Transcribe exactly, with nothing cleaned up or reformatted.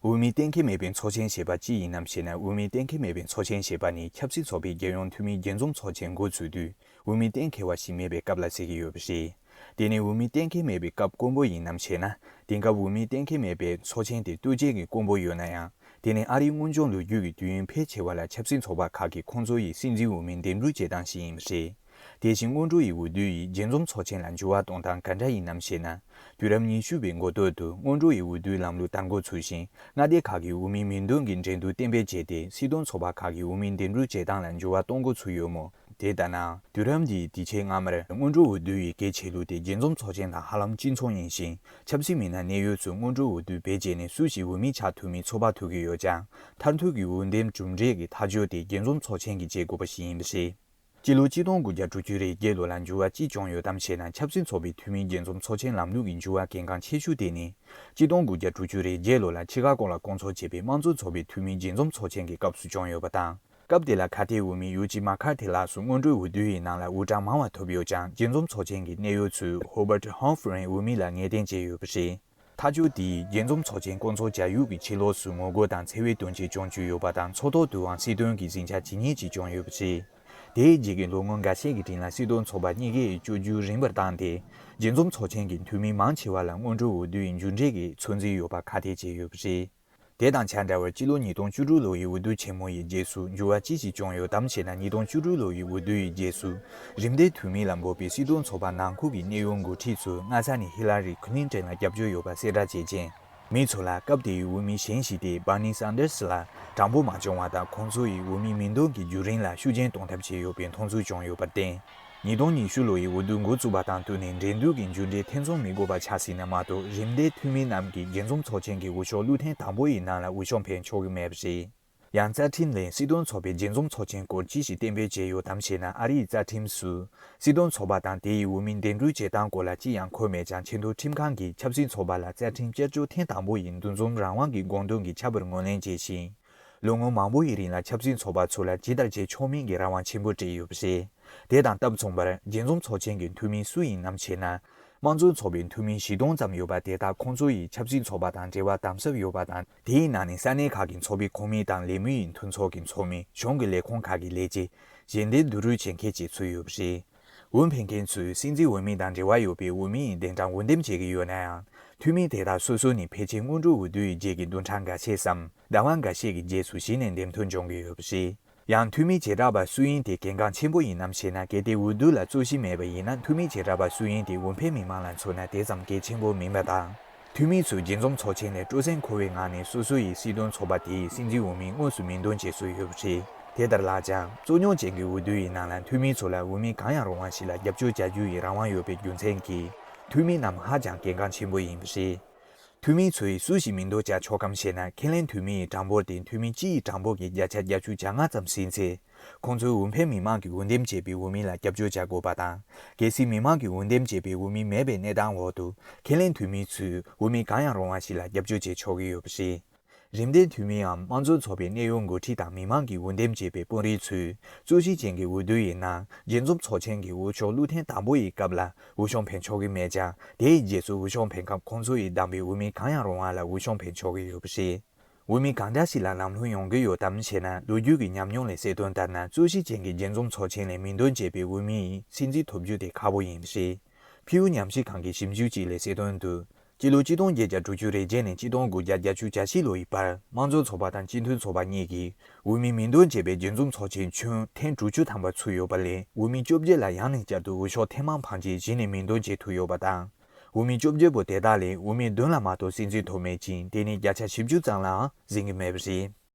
དབུ་མའི་གཏན་འཁེལ་མེད་པའི་ཚོགས་ཆེན་ཞེས་པ་ཅི་ཡིན་ནམ་ཞེ་ན། དབུ་མའི་གཏན་འཁེལ་མེད་པའི་ཚོགས་ཆེན་ཞེས་པ་ནི་ཆབ་སྲིད་ཚོགས་པའི་རྒྱལ་ཡོངས་འཐུས་མིའི་རྒྱས་འཛོམས་ཚོགས་ཆེན་འགོ་ཚུགས་དུས་དབུ་མའི་གཏན་འཁེལ་བ་ཞིག་མེད་པའི་སྐབས་ལ་ཟེར་གྱི་ཡོད་པ་རེད། དེ་ནི་དབུ་མའི་གཏན་འཁེལ་མེད་པའི་སྐབས་དཀོན་པོ་ཡིན་ནམ་ཞེ་ན། དེང་སྐབས་དབུ་མའི་གཏན་འཁེལ་མེད་པའི་ཚོགས་ཆེན་དེ་ལྟོས་བཅས་ཀྱིས་དཀོན་པོ་ཡོད་ན་ཡང་། དེ་ནི་ཨ་རིའི་དངོས་སྦྱོང་ལོ་རྒྱུས་ཀྱི་དུས་ཡུན་ཕལ་ཆེ་བ་ལ་ཆབ་སྲིད་ཚོགས་པ་ཁག་གིས་ཁོང་ཚོ་ཡི་སྲིད་འཛིན་འོས་མི་འདེམས་སྒྲུག་བྱེད་སྟངས་ཤིག་ཡིན་པ་རེད། དེ་བཞིན་སྔོན་འགྲོ་ཡི་འོས་བསྡུ་ཡིས་རྒྱས་འཛོམས་ཚོགས་ཆེན་ལ་འགྱུར་བ་གཏོང་སྟངས་ག་འདྲ་ཡིན་ནམ་ཞེ་ན། དུས་རབས་ཉི་ཤུ་པའི་འགོ་སྟོད་དུ་སྔོན་འགྲོ་ཡི་འོས་བསྡུའི་ལམ་ལུགས་དར་འགོ་ཚུགས་ཤིང་། མངའ་སྡེ་ཁག་གི་འོས་མིའི་མིང་འདོན་གྱི་འགྲན་བསྡུར་གཏན་འབེབས་བྱས་ཏེ། སྲིད་དོན་ཚོགས་པ་ཁག་གི་འོས་མི་འདེམས་སྒྲུག་བྱེད་སྟངས་ལ་འགྱུར་བ་གཏོང་འགོ་ཚུགས་ཡོད་མོད། དེ་ལྟ་ན། དུས་རབས་འདིའི་དུས་ཆེན་སྔ་མར་སྔོན་འགྲོ་འོས་བསྡུ་ཡི་གལ་ཆེ་ལུགས་དེ་རྒྱས་འཛོམས་ཚོགས་ཆེན་དང་ཧ་ལམ་གཅིག་མཚུངས་ཡིན་ཞིང་། ཆབ་སྲིད་མི་སྣ་གནད་ཡོད་ཚོས་སྔོན་འགྲོ་འོས་བསྡུ་བེད་སྤྱད་ནས་སུ་ཞིག་འོས་མི་ཆགས་ཐུབ་མིན་ཚོད་དཔག་ཐུབ་ཀྱི་ཡོད་ཀྱང་། མཐར་ཐུག་གི་འོས་འདེམས་གྲུབ་འབྲས་ཀྱི་ཐག་གཅོད་དེ་རྒྱས་འཛོམས་ཚོགས་ཆེན་གྱིས་བྱེད་དགོས་པ་ཞིག་ཡིན་པ་རེད། སྤྱི་ལོ་གཅིག་སྟོང་དགུ་བརྒྱ་དྲུག་ཅུ་རེ་བརྒྱད་ལོ་ལ་འགྱུར་བ་ཅི་བྱུང་ཡོད་དམ་ཞེ་ན། ཆབ་སྲིད་ཚོགས་པའི་འཐུས་མིའི་རྒྱས་འཛོམས་ཚོགས་ཆེན་ལམ་ལུགས་ཀྱི་འགྱུར་བ་གལ་འགངས་ཆེ་ཤོས་དེ་ནི། གཅིག་སྟོང་དགུ་བརྒྱ་དྲུག་ཅུ་རེ་བརྒྱད་ལོ་ལ་ཆི་ཁ་གོ་ལ་བསྐོང་ཚོགས་བྱས་པའི་དམངས་གཙོ་ཚོགས་པའི་འཐུས་མིའི་རྒྱས་འཛོམས་ཚོགས་ཆེན་གྱི་སྐབས་སུ་བྱུང་ཡོད་པ་དང་། སྐབས་དེ་ལ་ཁ་གཏད་འོས་མི་ཡུ་ཇི་མ་ཁར་ཐི་ལགས་སུ་སྔོན་འགྲོའི་འོས་བསྡུ་ཡི་ནང་ལ་འུར་སྒྲ་མང་བ་ཐོབ་ཡོད་ཀྱང་། རྒྱས་འཛོམས་ཚོགས་ཆེན་གྱི་གནད་ཡོད་ཚོས་ཧོ་བར་ཧོམ་ཕི་རིས་འོས་མི་ལ་ངེས་གཏན་བྱས་ཡོད་པ་རེད། ཐག་གཅོད་དེས་རྒྱས་འཛོམས་ཚོགས་ཆེན་བསྐོང་ཚོགས་བྱ་ཡུལ་གྱི་ཕྱི་ལོགས་སུ་ངོ་རྒོལ་དང་འཚེ་བའི་དོན་རྐྱེན་བྱུང་རྒྱུ་ཡོད་པ་དང་། ཚོགས་ཐོག་ཏུའང་སྲིད་དོན་གྱི་ཟིང་ཆ་ཇི་སྙེད་ཅིག་བྱུང་ཡོད་པ་རེད། དེའི་རྗེས་ཀྱི་ལོ་ངོ་འགའ་ཤས་ཀྱི་རིང་ལ་སྲིད་དོན་ཚོགས་པ་གཉིས་ཀས་བཅོས་བསྒྱུར་རིམ་པར་བཏང་སྟེ། རྒྱས་འཛོམས་ཚོགས་ཆེན་གྱི་འཐུས་མི་མང་ཆེ་བ་ལ་སྔོན་འགྲོའི་འོས་བསྡུའི་མཇུག་འབྲས་ཀྱི་ཚོད་འཛིན་ཡོད་པ་ཁ་གཏད་བྱས་ཡོད་པ་རེད། དེ་དང་ཆ་འདྲ་བར་སྤྱི་ལོ་ཉིས་སྟོང་བཅུ་དྲུག་ལོ་ཡི་འོས་བསྡུ་ཆེན་མོ་ཡི་རྗེས་སུ་འགྱུར་བ་ཅི་ཞིག་བྱུང་ཡོད་དམ་ཞེ་ན། ཉིས་སྟོང་བཅུ་དྲུག་ལོ་ཡི་འོས་བསྡུ་ཡི་རྗེས་སུ། རིམ་འདས་འཐུས་མི་ལ་འབོད་པའི་སྲིད་དོན་ཚོགས་པ་ནང་ཁུལ་གྱི་གནད་ཡོད་འགོ་ཁྲིད་ཚོས་སྔ་ས་ནས་ཧི་ལ་རི་ཁི་ལིན་ཏོན་ལ་རྒྱབ་སྐྱོར་ཡོད་པ་གསལ་བསྒྲགས་བྱས་རྗེས། མི་ཚོ་ལ་སྐབས་དེའི་འོས་མི་གཞན་ཞིག་སྟེ་བར་ནི་སན་ཌར་སི་ལ་དྲང་པོ་མ་བྱུང་བ་དང་། ཁོང་ཚོ་ཡི་འོས་མི་མིང་འདོན་གྱི་བརྒྱུད་རིམ་ལ་ཤུགས་རྐྱེན་གཏོང་ཐབས་བྱས་ཡོད་པའི་མཐོང་ཚུལ་བྱུང་ཡོད་པར་བརྟེན། ཉིས་སྟོང་ཉི་ཤུ་ལོ་ཡི་འོས་བསྡུ་འགོ་བཙུགས་པ་དང་བསྟུན་ནས་འགྲན་བསྡུར་གྱི་མཇུག་འབྲས་ཐེ་ཚོམ་མི་དགོས་པ་ཆགས་ཟིན་ན་མ་གཏོགས། རིམ་འདས་འཐུས་མི་རྣམས་ཀྱིས་རྒྱས་འཛོམས་ཚོགས་ཆེན་གྱི་འོས་ཤོག་བླུག་ཐེངས་དང་པོ་ཡི་ནང་ལ་འོས་ཤོག་འཕེན་ཆོག་གི་མེད་པ་རེད། ཡང་རྩ་ཁྲིམས་ལས་སྲིད་དོན་ཚོགས་པས་རྒྱས་འཛོམས་ཚོགས་ཆེན་སྐོར་ཅི་ཞིག་གཏན་འབེབས་བྱས་ཡོད་དམ་ཞེ་ན། ཨ་རིའི་རྩ་ཁྲིམས་སུ། སྲིད་དོན་ཚོགས་པ་དང་དེ་ཡི་འོས་མི་འདེམས་སྒྲུག་བྱེད་སྟངས་སྐོར་ལ་ཅི་ཡང་འཁོད་མེད་ཀྱང་། ཆེས་མཐོའི་ཁྲིམས་ཁང་གིས་ཆབ་སྲིད་ཚོགས་པ་ལ་རྩ་ཁྲིམས་བསྐྱར་བཅོས་ཐེངས་དང་པོ་ཡི་འདུ་འཛོམས་རང་དབང་གི་དགོངས་དོན་གྱི་ཁྱད་པར་ངོས་ལེན་བྱས་ཤིང་། ལོ་ངོ་མང་པོ་ཡི་རིང་ལ་ཆབ་སྲིད་ཚོགས་པ་ཚོ་ལ་ཇི་ལྟར་བྱེད་ཆོག་མིན་གྱི་རང་དབང་ཆེན་པོ་སྤྲད་ཡོད་པ་རེད། དེ་དང་སྟབས་མཚུངས་པར། རྒྱས་འཛོམས་ཚོགས་ཆེན་གྱི་འཐུས་མི་སུ་ཡིན་ནམ་ཞེ་ན། དམངས་གཙོ་ཚོགས་པའི་འཐུས་མི་བཞི་སྟོང་ཙམ་ཡོད་པ་དེ་དག་ཁོང་ཚོ་ཡི་ཆབ་སྲིད་ཚོགས་པ་དང་འབྲེལ་བ་དམ་ཟབ་ཡོད་པ་དང་། དེའི་ནང་ནས་ས་གནས་ཁག་གི་ཚོགས་པའི་ཁོངས་མི་དང་ལས་མི་ཡི་མཐུན་ཚོགས་ཀྱི་ཚོགས་མི། གཞུང་གི་ལས་ཁུངས་ཁག་གི་ལས་བྱེད། གཞན་སྡེའི་བསྡུ་རུབ་བྱེད་མཁན་བཅས་ཚུད་ཡོད་པ་རེད། འོས་འཕེན་མཁན་ཚོས་སྲིད་འཛིན་འོས་མི་དང་འབྲེལ་བ་ཡོད་པའི་འོས་མི་ཡི་གདན་གྲངས་འོས་འདེམས་བྱེད་ཀྱི་ཡོད་ན་ཡང་། འཐུས་མི་དེ་དག་སོ་སོ་ནི་ཕལ་ཆེར་སྔོན་འགྲོའི་འོས་བསྡུ་ཡི་རྗེས་ཀྱི་བདུན་ཕྲག་འགའ་ཤས་སམ། ཟླ་བ་འགའ་ཤས་ཀྱི་རྗེས་སུ་གཞི་ནས་འདེམས་ཐོན་འབྱུང་གི་ཡོད་པ་རེད། ཡང་འཐུས་མི་བྱེ་བྲག་པ་སུ་ཡིན་དེ་གལ་འགངས་ཆེན་པོ་ཡིན་ནམ་ཞེ་ན། གལ་ཏེ་འོས་བསྡུ་ལ་རྩོད་གཞི་མེད་པ་ཡིན་ན། འཐུས་མི་བྱེ་བྲག་པ་སུ་ཡིན་དེ་འོས་འཕེན་མི་མང་ལ་མཚོན་ན་དེ་ཙམ་གལ་ཆེན་པོ་མིན་པ་དང་། འཐུས་མི་ཚོས་རྒྱས་འཛོམས་ཚོགས་ཆེན་ནས་སྤྲོ་སེམས་འཁོལ་བའི་ངང་ནས་སོ་སོ་ཡི་སྲིད་དོན་ཚོགས་པ་དེའི་སྲིད་འཛིན་འོས་མི་དངོས་སུ་མིང་འདོན་བྱེད་སྲོལ་ཡོད་པ་རེད། དེ་ལྟར་ལགས་ཀྱང་། རྩོད་རྙོག་ཅན་གྱི་འོས་བསྡུ་ཡི་ནང་ལ་འཐུས་མི་ཚོ་ལ་འོས་མི་གང་ཡང་རུང་བ་ཞིག་ལ་རྒྱབ་སྐྱོར་བྱ་རྒྱུ་ཡི་རང་དབང་ཡོད་པའི་རྒྱུ་མཚན་གྱིས། འཐུས་མི་རྣམས་ཧ་ཅང་གལ་འགངས་ཆེན་པོ་ཡིན་པ་རེད། འཐུས་མི་ཚོས་སུ་ཞིག་མིང་འདོན་བྱ་ཆོག་གམ་ཞེ་ན། ཁས་ལེན་འཐུས་མི་ཡི་གྲངས་འབོར་དེ་འཐུས་མི་སྤྱི་ཡི་གྲངས་འབོར་གྱི་བརྒྱ་ཆ་བརྒྱད་ཅུ་གྱ་ལྔ་ཙམ་ཟིན་ཚེ། ཁོང་ཚོས་འོས་འཕེན་མི་མང་གིས་འོས་འདེམས་བྱས་པའི་འོས་མི་ལ་རྒྱབ་སྐྱོར་བྱ་དགོས་པ་དང་། གལ་སྲིད་མི་མང་གིས་འོས་འདེམས་བྱས་པའི་འོས་མི་མེད་པའི་གནས་སྟངས་འོག་ཏུ། ཁས་ལེན་འཐུས་མི་ཚོས་འོས་མི་གང་ཡང་རུང་བ་ཞིག་ལ་རྒྱབ་སྐྱོར་བྱེད་ཆོག་གི་ཡོད་པ་རེད། རིམ་འདས་འཐུས་མིའམ་དམངས་གཙོ་ཚོགས་པའི་གནད་ཡོད་འགོ་ཁྲིད་དང་མི་མང་གིས་འོས་འདེམས་བྱས་པའི་དཔོན་རིགས་ཚོས། རྩོད་གཞི་ཅན་གྱི་འོས་བསྡུ་ཡི་ནང་རྒྱས་འཛོམས་ཚོགས་ཆེན་གྱི་འོས་ཤོག་བླུག་ཐེངས་དང་པོ་ཡི་སྐབས་ལ་འོས་ཤོག་འཕེན་ཆོག་གི་མེད་ཀྱང་། དེའི་རྗེས་སུ་འོས་ཤོག་འཕེན་སྐབས་ཁོང་ཚོ་ཡིས་བདམས་པའི་འོས་མི་གང་ཡང་རུང་བ་ལ་འོས་ཤོག་འཕེན་ཆོག་གི་ཡོད་པ་རེད། འོས་མི་གང་འདྲ་ཞིག་ལ་ལམ་ལྷོང་ཡོང་གི་ཡོད་དམ་ཞེ་ན། ལོ་རྒྱུས་ཀྱི་ཉམས་མྱོང་ལས་གསལ་དོན་ལྟར་ན། རྩོད་གཞི་ཅན་གྱི་རྒྱས་འཛོམས་ཚོགས་ཆེན་ལས་མིང་འདོན་བྱས་པའི་འོས་མི་ཡིས་སྲིད་འཛིན་ཐོབ་རྒྱུ་དེ་ཁག་པོ་ཡིན་པ་རེད། ཕིའུ་ཉམས་ཞིབ་ཁང་གི་ཞིབ་འཇུག་ཅིག་ལས་གསལ་དོན་དུ། སྤྱི་ལོ་གཅིག་སྟོང་བརྒྱད་བརྒྱ་དྲུག་ཅུ་རེ་བརྒྱད་ནས་གཅིག་སྟོང་དགུ་བརྒྱ་བརྒྱད་ཅུ་གྱ་བཞི་ལོ་ཡི་བར། དམངས་གཙོ་ཚོགས་པ་དང་སྤྱི་མཐུན་ཚོགས་པ་གཉིས་ཀྱིས་འོས་མི་མིང་འདོན་བྱས་པའི་རྒྱས་འཛོམས་ཚོགས་ཆེན་ཁྱོན་ཐེངས་དྲུག་ཅུ་ཐམ་པ་ཚུད་ཡོད་པ་ལས། འོས་མི་བཅོ་བརྒྱད་ལ་ཡང་ནས་བསྐྱར་དུ་འོས་ཤོག་ཐེངས་མང་འཕངས་རྗེས་གཞི་ནས་མིང་འདོན་བྱེད་ཐུབ་ཡོད་པ་དང་། འོས་མི་བཅོ་བརྒྱད་པོ་དེ་དག་ལས་འོས་མི་བདུན་ལ་མ་གཏོགས་སྲིད་འཛིན་ཐོབ་མེད་ཅིང་། དེ་ནི་བརྒྱ་ཆ་བཞི་བཅུ་ཙམ་ལའང་ཟིན་གྱི་མེད་པ་རེད།